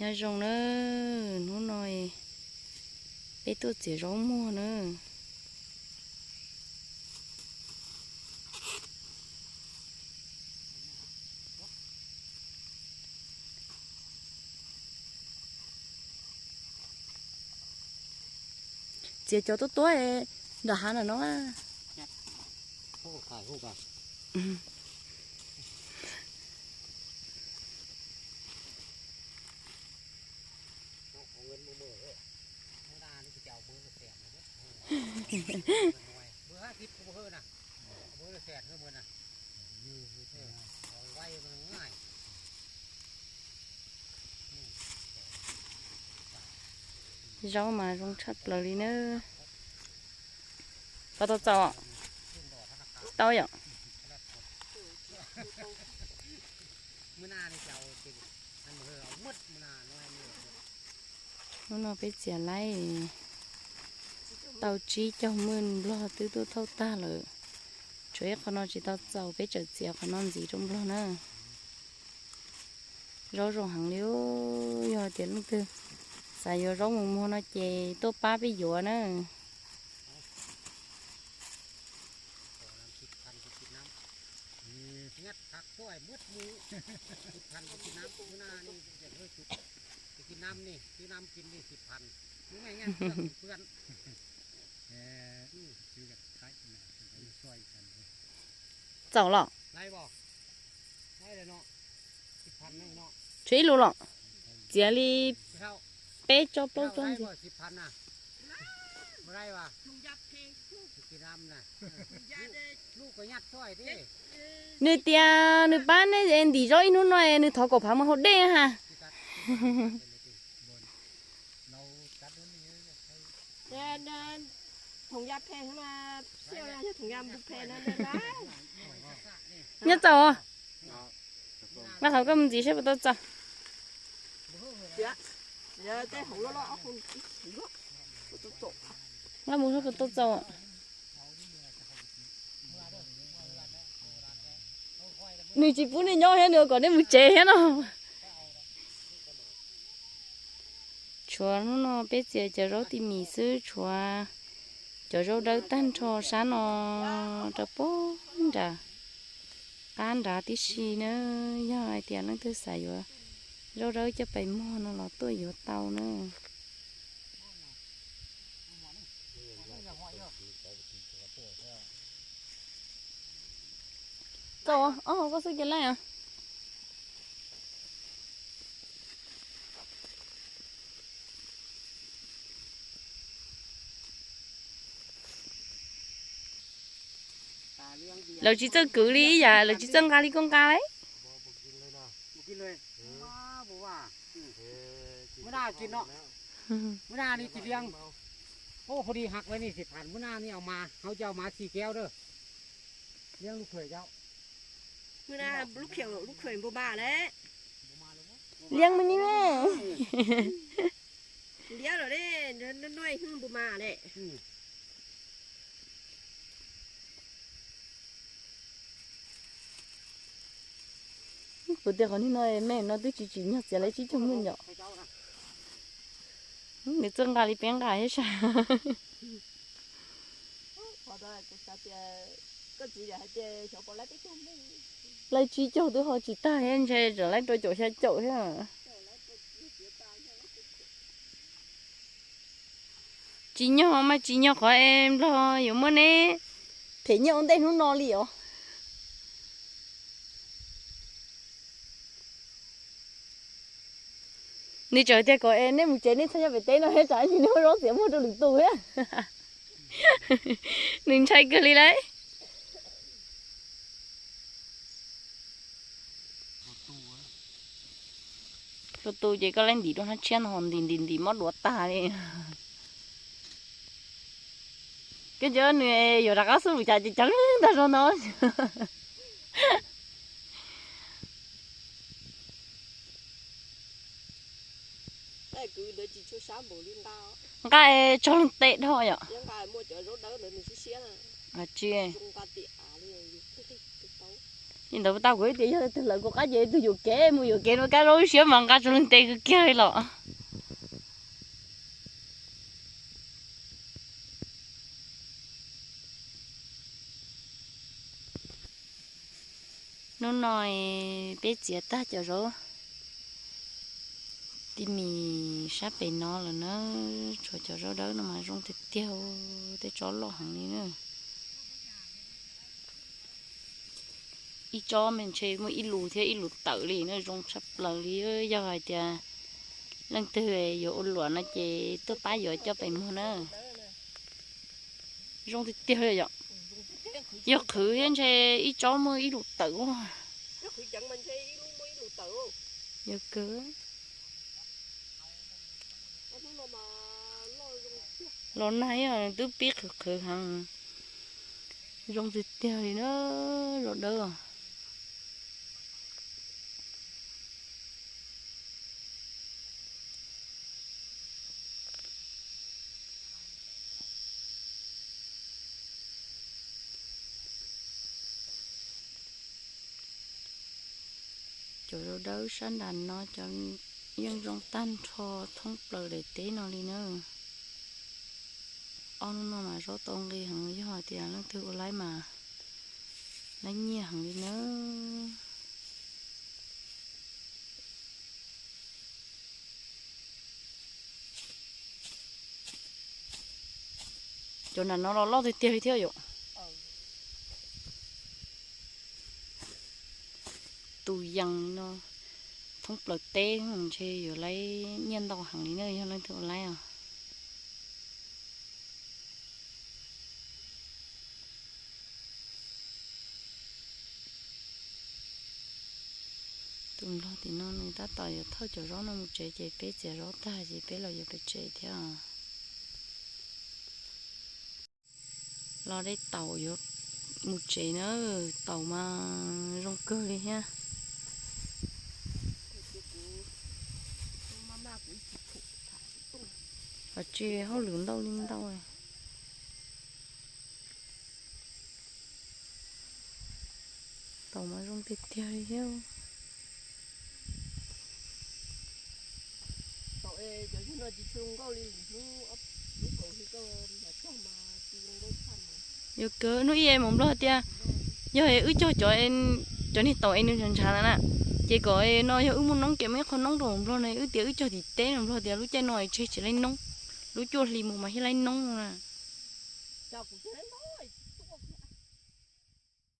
Nyob zoo na, hnub no peb tuaj txiav zaub muag na. Txiav cov tuab tuab nram hav ntawm no. Zaub mas zoo tshaj plaws li na. Koj tau txaus? Tau yom. Hnub no peb txiav laib tau tsib caug mwj nplog twb tuaj thauj tag lawm. Tshuav ib qho no tsis tau txaus, peb tseem txiav qhov no ntxiv rau nplog na. Zaub zoo heev li, yog tias leej twg xav yuav zaub mus muag no ces tuaj pab peb yuav na. Txaus los? Tshuav ib lus los? Txiav li peb tsob plaub tsob ntxiv. Nws tias nws pab neb ntim zaub ib hnub no es nws thov kaum phav mus haus dej ha. Nyob txaus. Nqa qhov koj mus ntxiv saib puas tau txaus. Nqa mus saib puas tau txaus. Nws tsis pub nej nyob thiab, nws kom nej mus tsev thiab no. Tshuav hnub no peb txiav cov zaub ti mis xwb, tshuav cov zaub dawb tag nrho sab no rau puag nrad qab nrad tib si na. Yog hais tias leej twg xav yuav zaub dawb coj pais muag no los tuaj yuav tau na. Txaus, ob hauv koj xwb ces laij os. Lawv tsis txawj kwv li ib yam, lawv tsis txawj nqa li koj nqa lauj. Liab me ni me. Liab lawm ne, nua hnub npu mas ne. Kuv tias qhov niag no me no twb tsis tsim nyog txiav laib tsib caug mil nyom. Nws txawj nqa li peb nqa thiab sas. Laib tsib caug twb ho tsis tag thiab, ntshe tseem laib rau caum xya caum thiab. Tsis nyog mas tsis nyog qhov es nplog yuav muab neb them nyiaj ua ntej hnub no li os. Nws tseem tias kom es neb mus tsev neb txhob nyob pem teb no thiab, tsam ib ntsis neb muab zaub txiav muag rau lwm tus thiab. Nws ntshai kawg li lauj. Tus tus ces koj laib ntim rau hnab tshiab no ho ntim ntim ntim mob duav tag li. Koj cov nws yuav rov qab xub lus cas ces ceev tag zog no. Nqa tso leej tes dhau yom. Tsis. Li ntawd tau kuv tias yog leej twg lawv kuv qab ces leej twg yuam kev mus yuam kev rau kab zaub siab mas nqa tsuas leej tes kiag los. Hnub no peb txiav tag cov zaub tib mis sab pem no lawm na, tshuav cov zaub dawb no mas zoo tiag tiag, tej tsob loj heev li na. Ib tsob me ntshe muaj ib lus thiab ib lus tawm li na, zoo tshaj plaws li. Yog hais tias leej twg yuav ua luam no ces tuaj pab yuav coj pem muag na. Zoo tiag tiag li yom. Yog qhwv thiab ntshe ib tsob muaj ib lus tawm. Yog kawg. Los nag twb pib qhwv qhwv heev. Zoo tiag tiag li na, zaub dawb. Cov zaub dawb sab nram no cov yeej zoo tag nrho thoob plaws daim teb no li na. Ob hnub no mas zaub tau nqi heev, yog hais tias leej twg ua laib mas laib nyiaj heev li na. Cov nram no los loj tiag tiag li thiab yom. Tus yees no thoob plaws teb ntshe yuav laib nyiaj ntau heev li na yog leej twg ua laib os. Tus nplog tim no nws tab tom yuav thauj cov zaub no mus tsev ces peb txiav zaub tag ces peb los yuav pem tsev thiab. Los de taum yuav mus tsev na, taum mas zoo kawg li thiab. Qhov tsev hauj lwm ntau li ntau. Taum mas zoo tiag tiag li thiab. Yuav kawg, hnub ib mus nplog tias yog wb cog cov, cov niag taum es nws ntshav ntshav ntawd na, ces kom no yog wb muaj noob ces muaj ib qho noob rau mus nplog no wb tias wb cog tim teb no, nplog tias lub caij no tseg tsis laib noob, lub cuaj hli mus mas thiaj laib noob na.